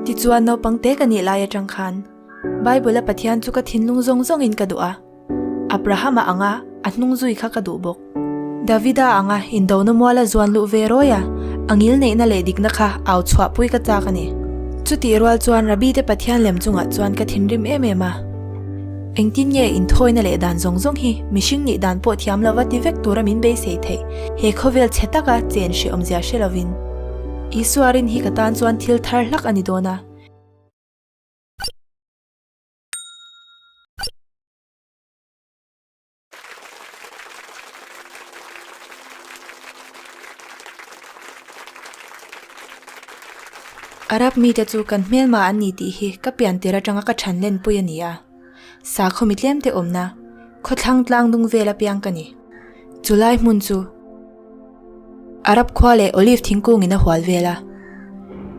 Tichuan naupang te ka nih lai atang khan Bible a Pathian chu ka thinlung zawng zawngin ka duh a, Abrahama anga a hnung zui kha ka duh bawk. Davida anga indona muala zuan luh ve rawi a, a ngil neihna leh dikna kha au chhuahpui ka chak a ni. Chutih rual chuan Rabbi te Pathian lem chungah chuan ka thinrim em em a. Engtin nge inthawina leh dan zawng zawng hi mihring nih dan pawh thiam lova ti vek tura min beisei theih he khawvel chhe taka chen hreh awmzia hre lovin Isua rin hi ka tan chuan thil thar hlak a ni dawn a. Arab mite chu kan hmelma an ni tih hi ka pian tir atanga ka than lenpui a ni a, sakhaw mi tlemte awmna khawthlang tlang dung vel apiang ka ni. Chulai hmun chu Arab khua leh Olive thingkungin a hual vel a.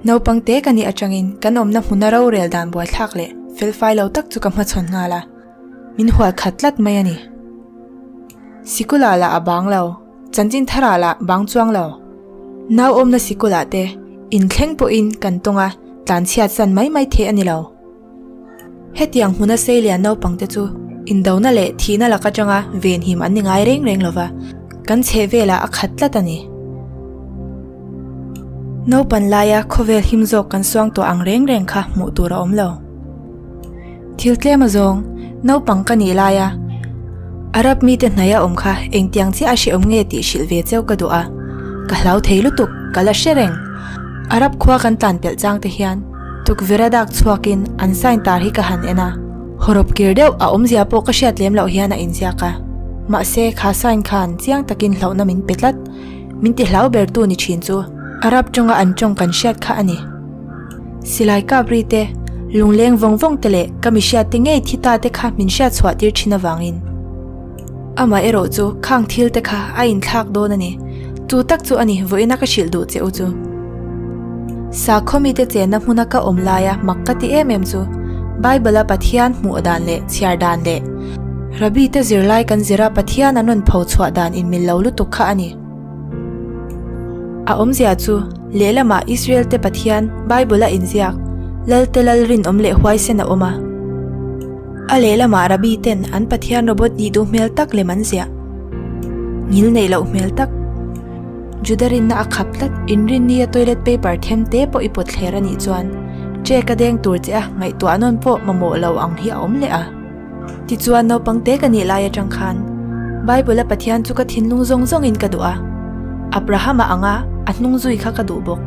Naupang te ka nih atangin kan awmna hmuna rorel dan buaithlak leh felfai lo tak chu ka hmachhawn nghal a. Min hual khat tlat mai a ni. Sikula lah a bang lo, chanchin tharah lah bang chuang lo. Nau awmna sikulah te inthleng pawhin kan tawng a, tlanchhiat san mai mai theih a ni lo. Hetiang hmuna seilian naupangte chu indona leh thihna lak atanga venhim an ni ngai reng reng lova, kan chheh velah a khat tlat a ni. Naupan laia khawvel him zawk kan suang tawh ang reng reng kha hmuh tur a awm lo. Thil tlem azawng, naupang ka nih laia Arab mite hnaia awm kha engtiang chiah a hrehawm nge tih hrilh ve cheu ka duh a, ka hlau thei lutuk, ka la hre reng. Arab khua kan tlan pelh chang te hian tukverh a dak chhuakin an sign tar hi ka han en a, hawrawp kir deuh a awmzia pawh ka hriat lem loh hian a inziak a, mahse kha sign khan chiang takin hlauhna min pe tlat, min ti hlau ber tu ni thin chu Arab tawnga an tawng kan hriat kha a ni. Silai kap ri te, lungleng vawng vawng te leh ka mi hriat te ngei thi ta te kha min hriat chhuah tir thin avangin amah erawh chu khang thil te kha a inthlak dawn a ni. Chu tak chu a ni vawiina ka hrilh duh che u chu. Sakhaw mite chenna hmuna ka awm laia mak ka ti em em chu Bible-a Pathian hmuh dan leh chhiar dan leh Rabbi te zirlai kan zira Pathian an rawn pho chhuah dan inmil lo lutuk kha a ni. A awmzia chu, lehlamah Israel-te Pathian, Bible-a inziak, Lalte Lal rinawm leh huaisen a awm a. A lehlamah Rabbi-ten an Pathian robot nih duh hmel tak lem an ziah. Ngil neih loh hmel tak. Juda rinna a khap tlat, inrinnia toilet paper them te pawh i pawt thler a nih chuan, check a deng tur che a ngaihtuah nawn pawh mamawh lo ang hi a awm leh a. Tichuan naupang te ka nih lai atang khan Bible a Pathian chu ka thinlung zawng zawngin ka duh a, Abrahama anga a hnung zui kha ka duh bawk.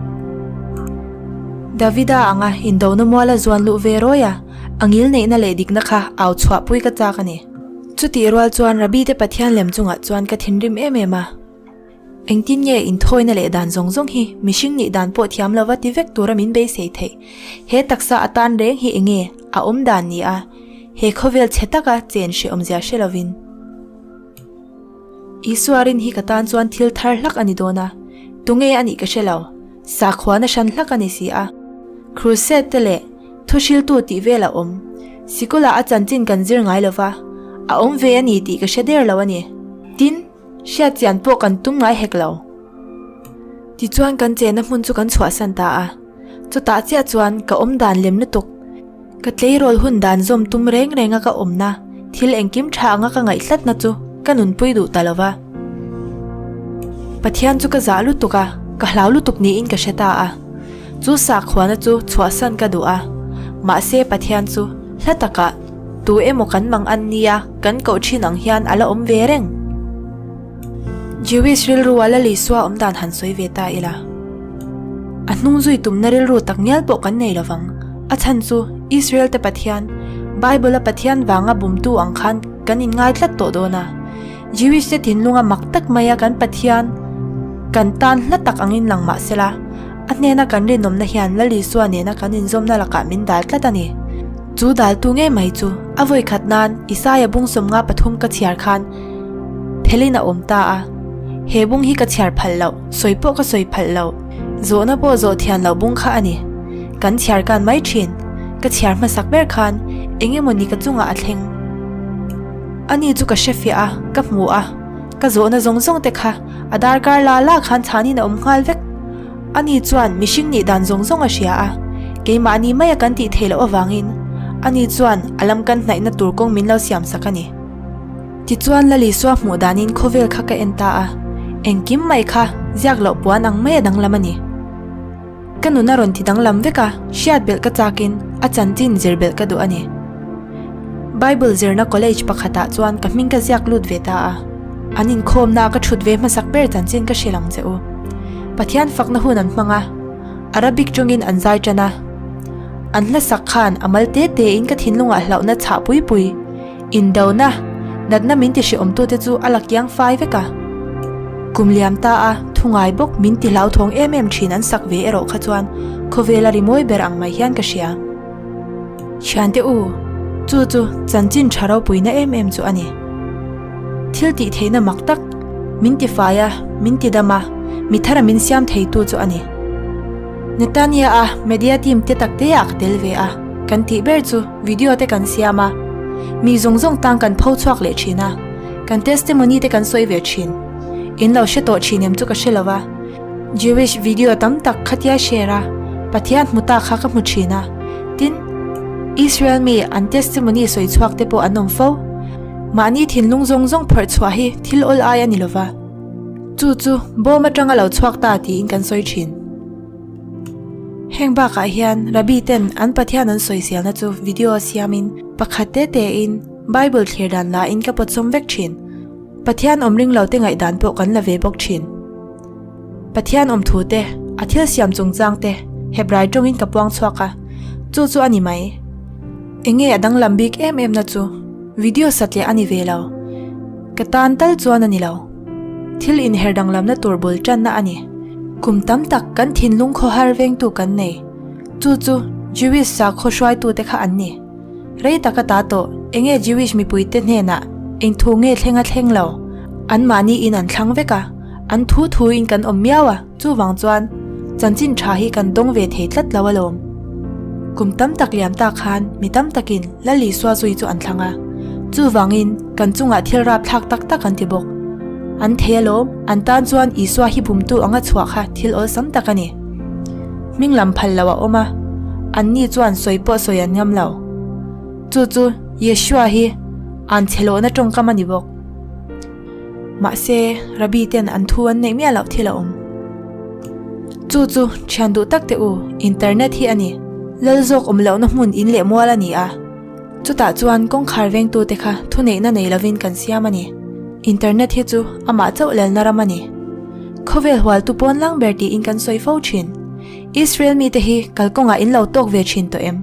Davida anga indona muala zuan luh ve rawi a, a ngil neihna leh dikna kha au chhuahpui ka chak a ni. Chutih rual chuan Rabbi te Pathian lem chungah chuan ka thinrim em em a. Engtin nge inthawina leh dan zawng zawng hi mihring nih dan pawh thiam lova ti vek tura min beisei theih? He taksa atan reng hi enge a awm dan ni a, he khawvel chhe taka chen hrehawmzia hre lovin. Isua rin hi ka tan chuan thil thar hlak a ni dawn a, tunge a nih ka hre lo, sakhuana hran hlak a ni si a. Crusade te leh thuhriltu tih vel a awm, sikulah a chanchin kan zir ngai lova, a awm ve a ni tih ka hre der lo a ni. Tin. Hriat chian pawh kan tum ngai hek lo. Tichuan kan chenna hmun chu kan chhuahsan ta a, chutah chiah chuan ka awm dan lem lutuk. Ka tleirawl hun dan zawm tum reng renga ka awmna thil engkim tha anga ka ngaih tlatna chu ka nunpui duh ta lo va. Pathian chu ka zah lutuk a, ka hlau lutuk niin ka hre ta a. Chu sakhuana chu chhuahsan ka duh a, mahse Pathian chu hla takah Tu emaw kan mang an nia, kan koh thin ang hian a la awm ve reng. Jewish rilru a la Lisua awm dan han sawi ve ta ila. A hnung zui tumna rilru tak ngial pawh kan nei lovang. A chhan chu Israel te Pathian, Bible a Pathian vanga bumtu ang khan kan inngai tlat tawh dawn a. Jewish te thinlunga mak tak maia kan Pathian kan tan hla tak angin lang mah sela, a hnena kan rinawmna hian Lal Isua nena kan inzawmna lakah min dal tlat a ni. Chu daltu ngei mai chu a vawi khat nan Isaia bung 53 ka chhiar khan phelin a awm ta a. He bung hi ka chhiar phalh loh, sawi pawh ka sawi phalh loh, zawhna pawh zawh thian loh bung kha a ni. Kan chhiar kan mai thin. Ka chhiar hmasak ber khan eng emaw ni ka chungah a thleng. Ani chu ka hre fiah a, ka hmu a, ka zawhna zawng zawng te kha a darkar la la khan chhanin a awm nghal vek. Ani chuan mihring nih dan zawng zawng a hria a, Keimahni maia kan tih theih loh avangin ani chuan a lam kan hnaihna tur kawng min lo siam sak a ni. Tichuan Lal Isua hmuh danin khawvel kha ka en ta a, engkim mai kha ziak loh puan ang maia danglam a ni. Ka nun a rawn ti danglam vek a, hriat belh ka chakin a chanchin zir belh ka duh a ni. Bible zirna college pakhatah chuan ka hming ka ziak lut ve ta a, an inkhawmna ka thut ve hmasak ber chanchin ka hrilh ang che u. Pathian fakna hun an hmang a, Arabic tawngin an zai tan a. An hlasak khan a mal te tein ka thinlungah hlauhna chhah pui pui. Indona, natna min ti hrehawmtute chu a la kiang fai vek a. Kum liam ta a, thu ngai bawk min ti hlauthawng em em thin an sak ve erawh kha chuan khawvela rimawi ber ang mai hian ka hria. Thiante u, chu chu chanchin tha ropuina em em chu a ni. Thil tih theihna mak tak, min ti fai a, min ti dam a, mi thara min siam theitu chu a ni. Netanya a media team te tak te ah ka tel ve a, kan tih ber chu video te kan siam a, mi zawng zawng tang kan pho chhuak leh thin a, kan testimony te kan sawi ve thin. In lo hre tawh thin em chu ka hre lo va, Jewish video tam tak khatia share a, Pathian hmu ta kha ka hmu thin a, tin, Israel mi an testimony sawi chhuak te pawh an awm fo. Mahni thinlung zawng zawng phawrh chhuah hi thil awl ai a ni lo va. Chu chu bawm atanga lo chhuak ta tiin kan sawi thin. Heng bakah hian Rabbi ten an Pathian an sawiselna chu video siamin pakhat te tein Bible thlir dan la in ka pawtsawm vek thin. Pathian awm ring lo te ngaihdan pawh kan la ve bawk thin. Pathian awm thu te, a thil siam chungchang te Hebrai tawngin ka puang chhuak a, chu chu a ni mai. Enge a danglam bik em em na chu video satliah a ni ve lo. Ka tan tal chuan a ni lo. Thil inher danglamna tur bul tanna a ni. Kum tam tak kan thinlung khawhar vengtu kan nei. Chu chu Jewish sakhaw hruaitute kha an ni. Rei tak a ta tawh, enge Jewish mipuite hnenah eng thu nge thleng a thleng lo? Anmahni in an thlang vek a, an thu thuin kan awm miau a, chuvang chuan chanchin tha hi kan dawng ve thei tlat lo alawm. Kum tam tak liam ta khan mi tam takin Lal Isua zui chu an thlang a, chuvangin kan chungah thil rapthlak tak tak an ti bawk. An thei alawm, an tan chuan Isua hi bumtu anga chhuah kha thil awlsam tak a ni. Hming lam phal lo a awm a, anni chuan sawi pawh sawi an ngam lo. Chu chu Yeshua hi an chhe lohna tawngkam a ni bawk. Mahse, Rabbi ten an thu an neih miah loh thil a awm. Chu chu thian duh tak teh u, internet hi a ni. Lal zawk awm lohna hmun in leh mual a ni a. Chutah chuan kawngkhar vengtute kha thuneihna nei lovin kan siam a ni. Internet hi chu amah chauh lalna ram a ni. Khawvel hualtu pawn lang ber tiin kan sawi fo thin. Israel mite hi kalkawngah in lo tawk ve thin tawh em?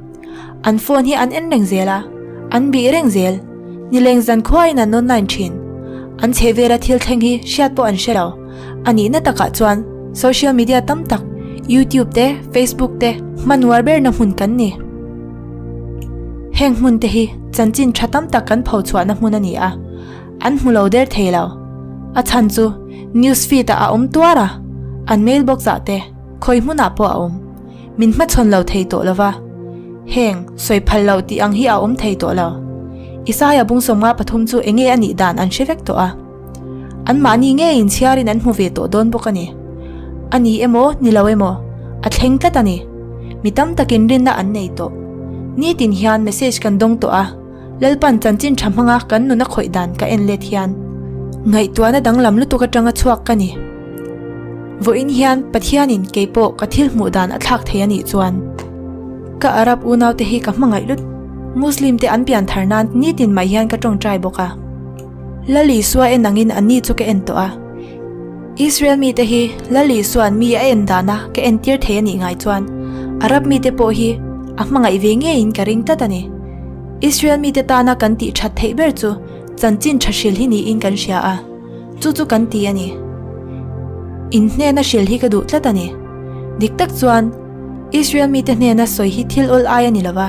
An phone hi an en reng zel a, an bih reng zel. Nileng zan khuain an online thin. An chhehvela thil thleng hi hriat pawh an hre lo. A nihna takah chuan social media tam tak, YouTube te, Facebook te hmanuar berna hmun kan ni. Heng hmun te hi chanchin tha tam tak kan pho chhuahna hmun a ni a, an hmu lo der thei lo. A chhan chu news feed ah a awm tuar a, an mail box ah te khawi hmunah pawh a awm. Min hmachhawn lo thei tawh lo va, heng sawi phal loh tih ang hi a awm thei tawh lo. Isaiah bung 53 chu enge a nih dan an hre vek tawh a. Anmahni ngeiin chhiarin an hmu ve tawh dawn bawk a ni. A ni emaw, ni lo emaw, a thleng tlat a ni. Mi tam takin rinna an nei tawh. Nitin hian message kan dawng tawh a, Lalpan chanchin tha hmanga kan nun a khawih dan ka en let hian ngaihtuahna danglam lutuk atanga chhuak ka ni. Vawiin hian Pathianin keipawh ka thil hmuh dan a thlak thei a nih chuan ka Arab unaute hi ka hmangaih lut. Muslim te an pian thar nan nitin mai hian ka tawngtai bawk a. Lal Isua en angin anni chu ka en tawh a. Israel mite hi Lal Isua'n mi a en dana ka entir thei a nih ngai chuan Arab mite pawh hi a hmangaih ve ngeiin ka ring tlat a ni. Israel mite tana kan tih that theih ber chu chanchin tha hril hi niin kan hria a, chu chu kan ti a ni. In hnena hril hi ka duh tlat a ni. Dik tak chuan Israel mite hnena sawi hi thil awl ai a ni lova.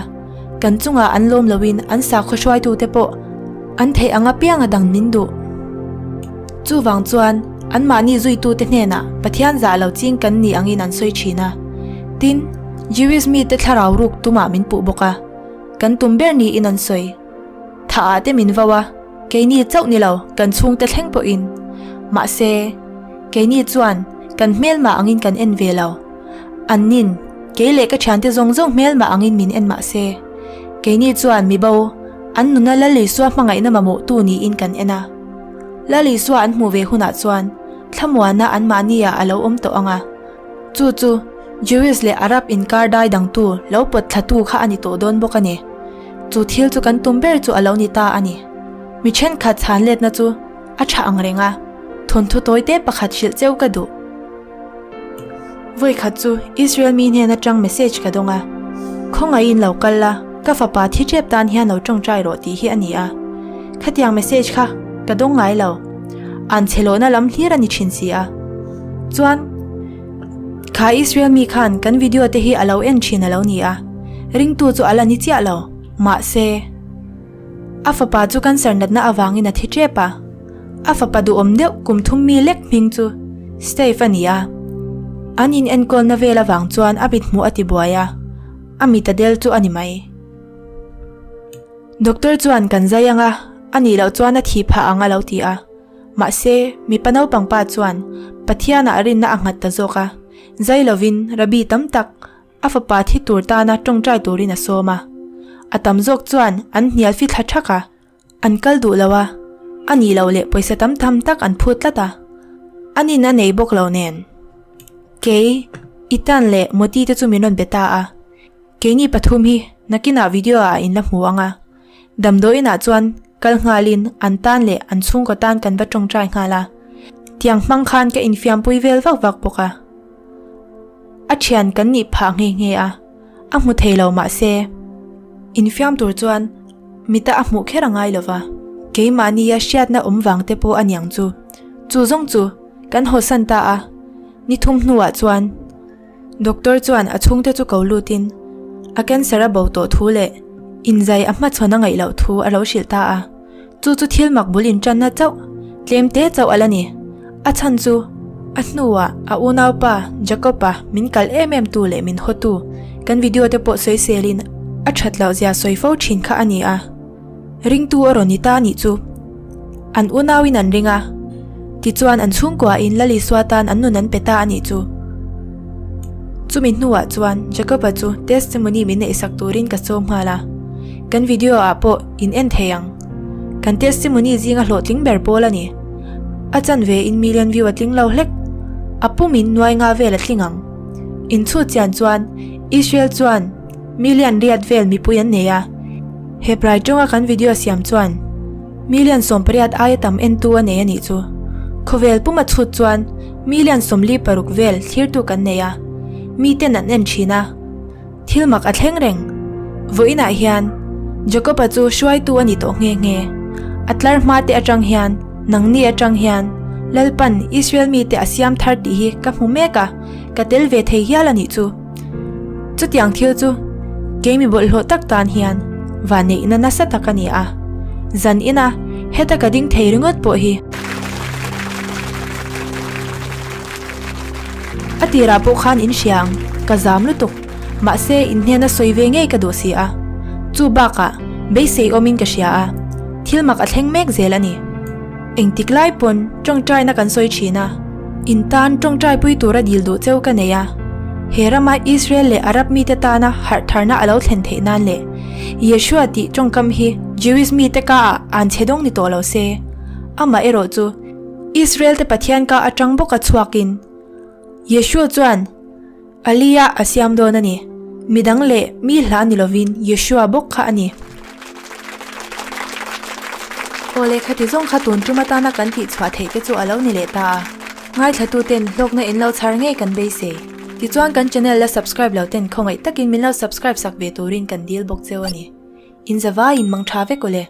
Kan chungah an lawm loin an sakhaw hruaitute pawh an theih ang apianga dang min duh. Chuvang chuan anmahni zuitute hnenah Pathian zah lo ching kan ni angin an sawi thin a. Tin, Jewish mite thlarau ruk tumah min puh bawk a, kan tum ber niin an sawi. Thah ah te min vo a, keini chauh ni lo kan chhungte thleng pawhin. Mahse, keini chuan kan hmelmah angin kan en ve lo. Annin. Kei leh ka thiante zawng zawng hmelmah angin min en mah se, keini chuan mibo, an nuna Lal Isua hmangaihna mamawhtu niin kan en a. Lal Isua an hmuh ve hunah chuan thlamuanna anmahniah a lo awm tawh ang a. Chu chu Jewish leh Arab inkar dai dangtu lo pawt thlatu kha a ni tawh dawn bawk a ni. Chu thil chu kan tum ber chu a lo ni ta a ni. Mi thenkhat chhan letna chu a tha ang reng a, thawnthu tawite pakhat hrilh cheu ka duh. Vawikhat chu Israel mi hnen atang message ka dawng a, Khawngaihin lo kal la, ka fapa thi tep tan hian lo tawngtai rawh tih hi a ni a. Khatiang message kha ka dawng ngai lo. An chhe lohna lam hlir a ni thin si a. Chuan, kha Israel mi khan kan video te hi a lo en thin a lo ni a, ringtu chu a la ni chiah lo. Mahse. A fapa chu cancer natna avangin a thi tep a. A fapa duhawm deuh kum thum mi lek hming chu Steve a ni a. An in enkawlna vel avang chuan a mithmuh a tibuai a, a mit a del chu a ni mai. Doctor chuan kan zai ang a, a nih loh chuan a thih phah ang a lo ti a. Mahse, mipa naupang pa chuan Pathianah rinna a nghat ta zawk a, zai lovin Rabbi tam tak A fapa thi tur tana tawngtai turin a sawm a. A tam zawk chuan an hnial fi thla thak a, an kal duh lo a, a nih loh leh pawisa tam tham tak an phut tlat a, an in a nei bawk lo nen. Kei, Ethan leh Moti te chu min rawn be ta a, keini pathum hi nakinah video ah in la hmu ang a, damdawiinah chuan kal nghalin an tan leh an chhungkaw tan kan va tawngtai nghal a, tiang hmang khan ka infiampui vel vak vak bawk a. A thian kan nih phah nghe nghe a, a hmu thei lo mahse infiam tur chuan mita a hmuh kher a ngai lo va, keimahnia hriatna awm vang te pawh a niang chu. Chu zawng chu kan hawsan ta a, ni thum hnuah chuan doctor chuan a chhungte chu ko lutin a cancer a bo tawh thu leh inzai a hmachhawn a ngaih loh thu a lo hrilh ta a. Chu chu thil mak bul inṭanna chauh, tlem te chauh a la ni. A chhan chu, a hnuah a unaupa Jacob-a min kal em em tu leh min hawtu, kan video te pawh sawiselin a ṭhat loh zia sawi fo ṭhin kha a ni a. Ringtu a rawn ni ta anih chu. An unauin an ring a, tichuan an chhungkuain Lal Isua tan an nun an pe ta anih chu. Chumi hnuah chuan Jacob-a chu testimony min neihsak turin ka sawm nghal a. Kan video ah pawh in en thei ang. Kan testimony zinga hlawhtling ber pawl a ni. A chanve in million view a tling lo hlek. A pum in nuai nga vel a tling ang. In chhut chian chuan Israel chuan million riat vel mipui an nei a. Hebrai tawnga kan video siam chuan million 18 aia tam entu a nei a nih chu. Khawvel puma chhut chuan million 46 vel thlirtu kan nei a. Miten an en thin a. Thil mak a thleng reng. Vawiinah hian Jakob-a chu hruaitu a ni tawh nghe nghe. A tlar hma te atang hian, nangni atang hian, Lalpan Israel mite a siam thar tih hi ka hmu mek a, ka tel ve thei hial a nih chu. Chutiang thil chu kei mi bawlhhlawh tak tan hian vanneihna nasa tak a ni a. Zan ina heta ka ding thei ringawt pawh hi. A tirah pawh khan in hria ang, ka zam lutuk. Mahse, in hnena sawi ve ngei ka duh si a. Chu bakah, beisei awmin ka hria a, thil mak a thleng mek zel a ni. Engtik lai pawn tawngtaina kan sawi thin a, in tan tawngtaipui tura dil duh cheu ka nei a. He rama Israel leh Arab mite tana harh tharna a lo thlen theih nan leh Yeshua tih tawngkam hi Jewish mite kaah an chhe dawng ni tawh lo se. Amah erawh chu Israel te Pathian ka atang bawka chhuakin Yeshua chuan Aliyah a siam dawn a ni. Midang leh mi hla ni lovin Yeshua bawk kha a ni. Aw lehkha ti zawng kha tun tum atana kan tih chhuah theih te chu a lo ni leh ta a. Ngaithla ten hlawkna in lo chhar ngei kan beisei. Tichuan kan channel la subscribe lo ten khawngaih takin min lo subscribe sak ve turin kan dil bawk cheu a ni. In zavaiin mang tha vek aw le.